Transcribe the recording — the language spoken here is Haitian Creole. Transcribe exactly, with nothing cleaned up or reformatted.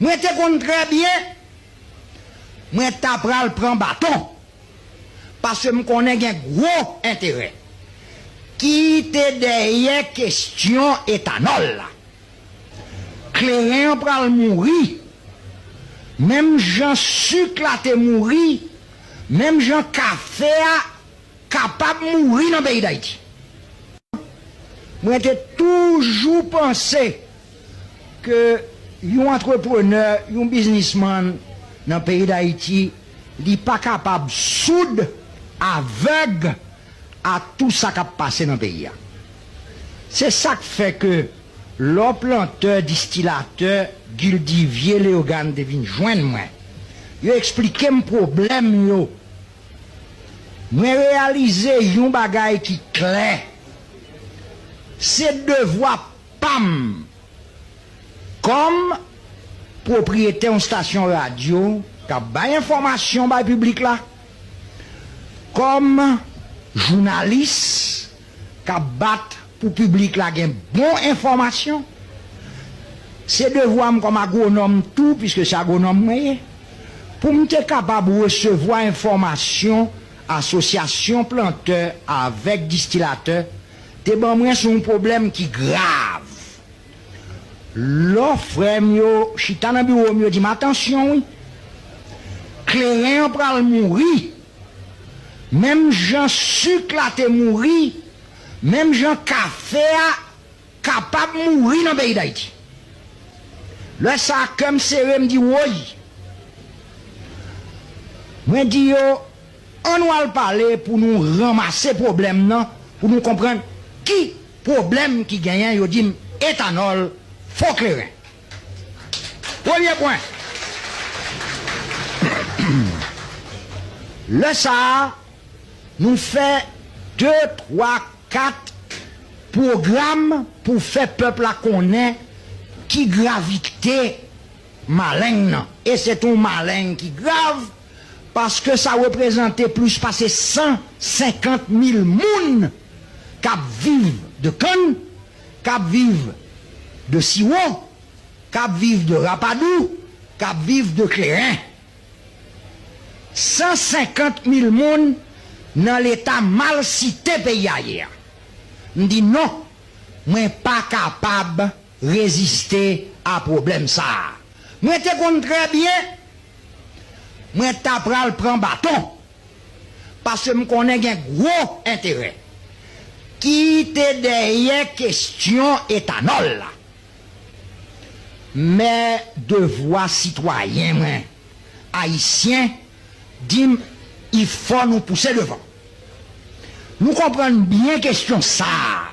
Mwen te konn trè byen, mwen ta pral pran baton, paske m konnen gen gwo enterè ki te dèyè kesyon etanòl la. Kleren an pral mouri, menm jan sik la te mouri, menm jan kafe a kapab mouri nan peyi Dayiti. Mwen te toujou panse ke yon antreprenè, yon biznismann nan peyi Dayiti, li pa kapab soud, avèg a tou sa k ap pase nan peyi a. Se sa k fè ke lò plantè, distilatè, gildivye, Leyogàn te vin jwenn mwen, yo eksplike m pwoblèm yo. Mwen reyalize yon bagay ki klè. Se devwa pa m kòm pwopriyetè yon stasyon radyo k ap bay enfòmasyon bay piblik la, kòm jounalis k ap bat pou piblik la gen bon enfòmasyon, se devwa m kòm agwonòm tou, piske se agwonòm mwen ye, pou m te kapab resevwa enfòmasyon asosyasyon plantè avèk distilatè te ban mwen sou yon pwoblèm ki grav. Lò frè m yo chita nan biwo m, yo di m, "Atansyon wi, kleren an pral mouri, menm jan sik la te mouri, menm jan kafe a kapab mouri nan peyi Dayiti." Lè sa a, kè m sere, m di, "Woy!" Mwen di yo, "Ann nou al pale pou nou ranmase pwoblèm nan, pou nou konprann ki pwoblèm ki genyen." Yo di m, "Etanòl, fo kleren." Premye pwen. Lè sa a, nou fè de, twa, kat pwogram pou fè pèp la konnen ki gravite maleng nan. E se t on maleng ki grav, paske sa reprezante plis pase san senkant mil moun k ap viv de kann, k ap viv de siwo, k ap viv de rapadou, k ap viv de kleren. San senkant mil moun nan leta malsite peyi a ye a. M di non, mwen pa kapab reziste a pwoblèm sa a. Mwen te konn trè byen, mwen ta pral pran baton, paske m konnen gen gwo enterè ki te dèyè kesyon etanòl la. Men devwa sitwayen mwen, ayisyen, di m, "I fò nou pouse devan." Nou konprann byen kesyon sa a.